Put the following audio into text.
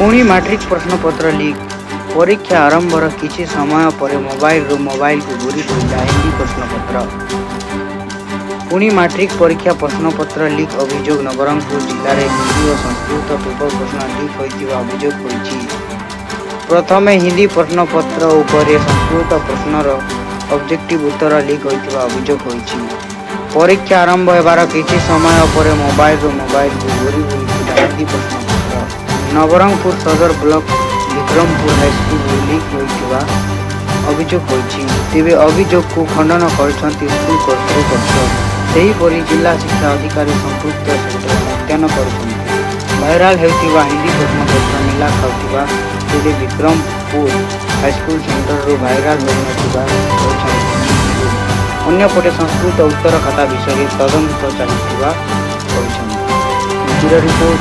ପୁଣି ମାଟ୍ରିକ ପ୍ରଶ୍ନପତ୍ର ଲିକ୍। ପରୀକ୍ଷା ଆରମ୍ଭର କିଛି ସମୟ ପରେ ମୋବାଇଲରୁ ମୋବାଇଲକୁ ଘୁରି ବୁଲିଲା ହିନ୍ଦୀ ପ୍ରଶ୍ନପତ୍ର। ପୁଣି ମାଟ୍ରିକ ପରୀକ୍ଷା ପ୍ରଶ୍ନପତ୍ର ଲିକ୍ ଅଭିଯୋଗ। ନବରଙ୍ଗପୁର ଜିଲ୍ଲାରେ ହିନ୍ଦୀ ଓ ସଂସ୍କୃତ ପେପର ପ୍ରଶ୍ନ ଲିକ୍ ହୋଇଥିବା ଅଭିଯୋଗ ହୋଇଛି। ପ୍ରଥମେ ହିନ୍ଦୀ ପ୍ରଶ୍ନପତ୍ର ଉପରେ ସଂସ୍କୃତ ପ୍ରଶ୍ନର ଅବଜେକ୍ଟିଭ ଉତ୍ତର ଲିକ୍ ହୋଇଥିବା ଅଭିଯୋଗ ହୋଇଛି। ପରୀକ୍ଷା ଆରମ୍ଭ ହେବାର କିଛି ସମୟ ପରେ ମୋବାଇଲରୁ ମୋବାଇଲକୁ ଘୁରି ବୁଲୁଥିଲା ହିନ୍ଦୀ ପ୍ରଶ୍ନପତ୍ର। ନବରଙ୍ଗପୁର ସଦର ବ୍ଲକ ବିକ୍ରମପୁର ହାଇସ୍କୁଲରୁ ଲିକ୍ ହୋଇଥିବା ଅଭିଯୋଗ ହୋଇଛି। ତେବେ ଅଭିଯୋଗକୁ ଖଣ୍ଡନ କରିଛନ୍ତି ସ୍କୁଲ କର୍ତ୍ତୃପକ୍ଷ। ସେହିପରି ଜିଲ୍ଲା ଶିକ୍ଷା ଅଧିକାରୀ ସମ୍ପୃକ୍ତ ସେଣ୍ଟର ମୂଲ୍ୟାୟନ କରୁଛନ୍ତି। ଭାଇରାଲ ହେଉଥିବା ହିନ୍ଦୀ ପ୍ରଶ୍ନପତ୍ର ମେଳ ଖାଉଥିବା ବେଳେ ବିକ୍ରମପୁର ହାଇସ୍କୁଲ ସେଣ୍ଟରରୁ ଭାଇରାଲ ହୋଇନଥିବା କହିଛନ୍ତି ସିଇଓ। ଅନ୍ୟପଟେ ସଂସ୍କୃତ ଉତ୍ତର ଖାତା ବିଷୟରେ ତଦନ୍ତ ଚାଲିଥିବା କହିଛନ୍ତି। Bureau report,